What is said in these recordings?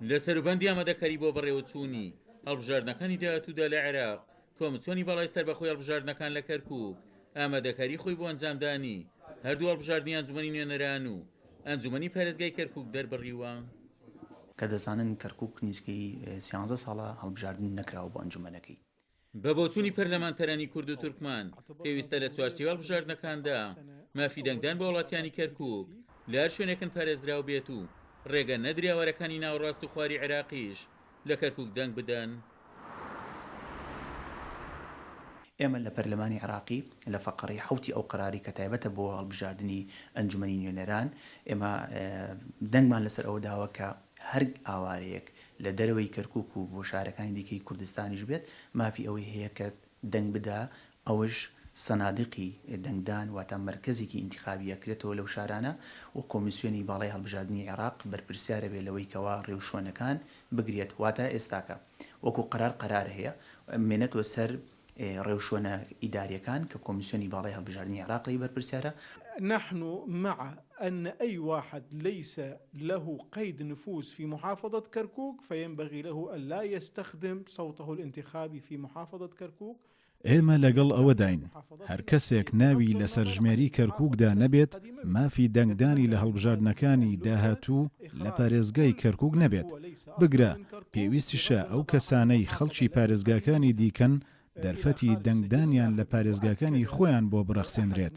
لە سەروبەندی ئامادەکاری بۆ بەڕێوەچوونی هەڵبژاردنەکانی داهاتوودا لە عێراق، کۆمسیۆنی باڵای سەربەخۆی هەڵبژاردنەکان لە کەرکووک ئامادەکاری خۆی بۆ ئەنجامدانی هەردوو هەڵبژاردنی ئەنجومەنی نوێنەران و ئەنجومەنی پارێزگای کەرکووک دەربڕیوە. کە دەزانن کەرکووک نزیکەی سیانزە ساڵە هەڵبژاردن نەکراوە بۆ ئەنجومەنەکەی. بە بۆچوونی پەرلەمانتەرانی کورد و تورکمان، پێویستە لە چوارچێوەی هەڵبژاردنەکاندا مافی دەنگدان بۆ وڵاتیانی کەرکووک لە هەر شوێنێکن پارێزراو بێت و ڕێگە نەدرێ ئاوارەکانی ناوەڕاست و خواری عێراقیش لە کەرکووک دەنگ بدەن. ئێمە لە پەرلەمانی عێراقی لە فەقەڕەی حەوتی ئەو قەرارەی کە تایبەتە بۆ هەڵبژاردنی ئەنجومەنی نوێنەران، ئێمە دەنگمان لەسەر ئەوە داوە کە هەر ئاوارەیەک لە دەرەوەی کەرکوک و بۆ شارەکانی دیکەی کوردستانیش بێت مافی ئەوەی هەیە کە دەنگ بدا، ئەوەش سەنادیقی دەنگدان واتە مەرکەزێکی ئینتیخابی ئەکرێتەوە لەو شارانە و کۆمیسیۆنی باڵای هەڵبژاردنی عێراق بەرپرسیارە بێ لەوەی کەوا ڕێوشوێنەکان بگرێت واتە ئێستاکە وەکو قەرار قەرار هەیە مێنەتەوە سەر ڕێوشوێنە ئیداریەکان کە کۆمیسیۆنی باڵای هەڵبژاردنی عێراق لێی بەرپرسیارە. نحن مع ان اي واحد ليس له قيد نفوذ في محافظة كركوك فينبغي له ان لا يستخدم صوته الانتخابي في محافظة كركوك. ئێمە لەگەڵ ئەوەداین هەر کەسێک ناوی لە سەرژمێری کەرکووکدا نەبێت مافی دەنگدانی لە هەڵبژاردنەکانی داهاتوو لە پارێزگای کەرکووک نەبێت، بگرە پێویستیشە ئەو کەسانەی خەڵکی پارێزگاکانی دیکەن دەرفەتی دەنگدانیان لە پارێزگاکانی خۆیان بۆ بڕەخسێنرێت.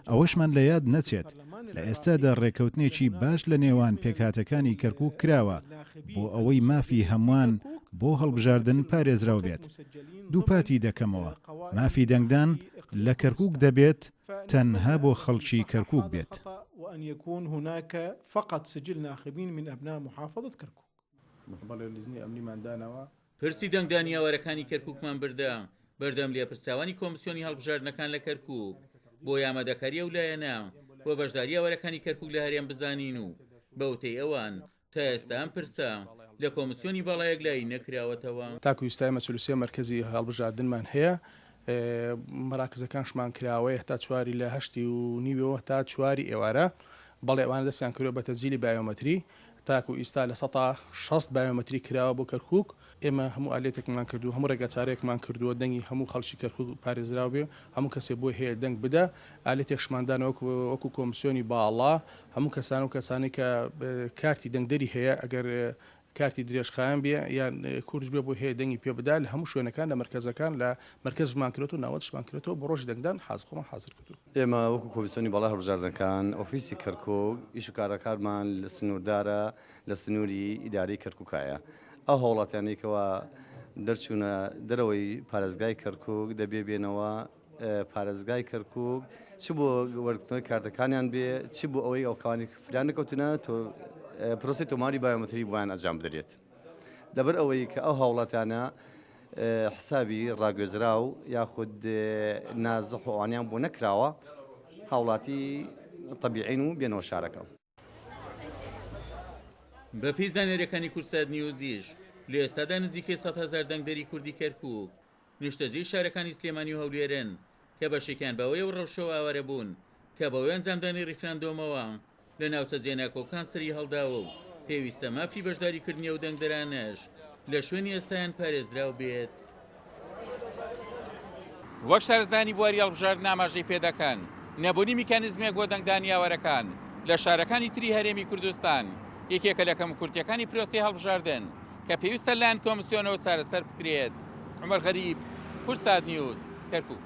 ئەوەشمان لە یاد نەچێت لە ئێستادا ڕێککەوتنێکی باش لە نێوان پێکهاتەکانی کەرکووک کراوە بۆ ئەوەی مافی هەمووان بۆ هەڵبژاردن پارێزراو بێت. دووپاتی دەکەمەوە مافی دەنگدان لە کەرکووک دەبێت تەنها بۆ خەڵکی کەرکووک بێت. پرسی دەنگدانی ئاوارەکانی کەرکووکمان بردە بەردەم لێپرسراوانی کۆمسیۆنی هەڵبژاردنەکان لە کەرکووک بۆ ئامادەکاری ئەو لایەنە بۆ بەشداری ئاوارەکانی کەرکووک لە هەرێم بزانین و بەوتەی ئەوان تا ئێستا ئەم پرسە لە کۆمسیۆنی باڵا یەکلایی نەکراوەتەوە. تاکو ئیستا ئێمە 43 مەرکەزی هەڵبژاردنمان هەیە، مەراکزەکانشمان کراوەیە هەتا چواری لە هەشتی و نیوەوە هەتا چواری ئێوارە، بەڵێ ئەوانە دەستیان کردووە بە تەسجیلی بایۆمەتری، تاکو ئیستا 60% بایۆمەتری کراوە بۆ کەرکوک. ئێمە هەموو ئالیەتێکمان کردووە، هەموو ڕێگاچارەیەکمان کردووە دەنگی هەموو خەڵکی کەرکوک پارێزراو بێ، هەموو کەسێ بۆی هەیە دەنگ بدا، ئالیەتێکشمان دانا وەکو کۆمسیۆنی باڵا، هەموو کەسان و کەسانەی کە کارتی دەنگدەری هەیە ئەگەر کارتی درێژخایەن بێ یان کورت بێ بۆی هەیە دەنگی پێ بدا لە هەموو شوێنەکان لە مەرکەزەکان لە مەرکەزشمان کرێتەوە ناوەندشمان کرێتەوە بۆ ڕۆژی دەنگدان حازر خۆمان حازر کردووە. ئێمە وەکو کۆمیسیۆنی باڵای هەڵبژاردنەکان ئۆفیسی کەرکوک ئیش و کارەکانمان سنووردارە لە سنووری ئیدارەی کەرکوکایە ئەو هاوڵاتیانەی کەوا دەرچوونە دەرەوەی پارێزگای کەرکوک دەبێ بێنەوە پارێزگای کەرکوک چ بۆ وەرگرتنەوەی کارتەکانیان بێ چ بۆ ئەوەی ئەوکانی فریا نەکەوتنە تۆ پرۆسی تۆماری بایۆمەتری بۆیان ئەنجام بدرێت لەبەر ئەوەی کە ئەو هاوڵاتیانە حسابی ڕاگوێزراو یاخود نازح و ئەوانیان بۆ نەکراوە هاوڵاتی تەبیعین و بێنەوە شارەکە. بەپێی زانیارییەکانی کوردسات نیوزیش، لە ئێستادا نزیکەی 100,000 دەنگدەری کوردی کەرکووک نیشتەجێی شارەکانی سلێمانی و هەولێرن کە بەشێکیان بەهۆی ئەو ڕەوشەوە ئاوارە بوون کە بەهۆی ئەنجامدانی ڕیفراندۆمەوە لە ناوچە جێناکۆکان سەری هەڵداوە و پێویستە مافی بەشداریکردنی ئەو دەنگدەرانەش لە شوێنی ئێستایان پارێزراو بێت. وەک شارەزایانی بواری هەڵبژاردن ئاماژەی پێدەکەن، نەبوونی میکانیزمێک بۆ دەنگدانی ئاوارەکان لە شارەکانی تری هەرێمی کوردستان یەکێکە لە کەموکورتییەکانی پرۆسەی هەڵبژاردن کە پێویستە لەلایەن کۆمسیۆنەوە چارەسەر بکرێت. عومەر غەریب، کوردسات نیوز، کەرکوک.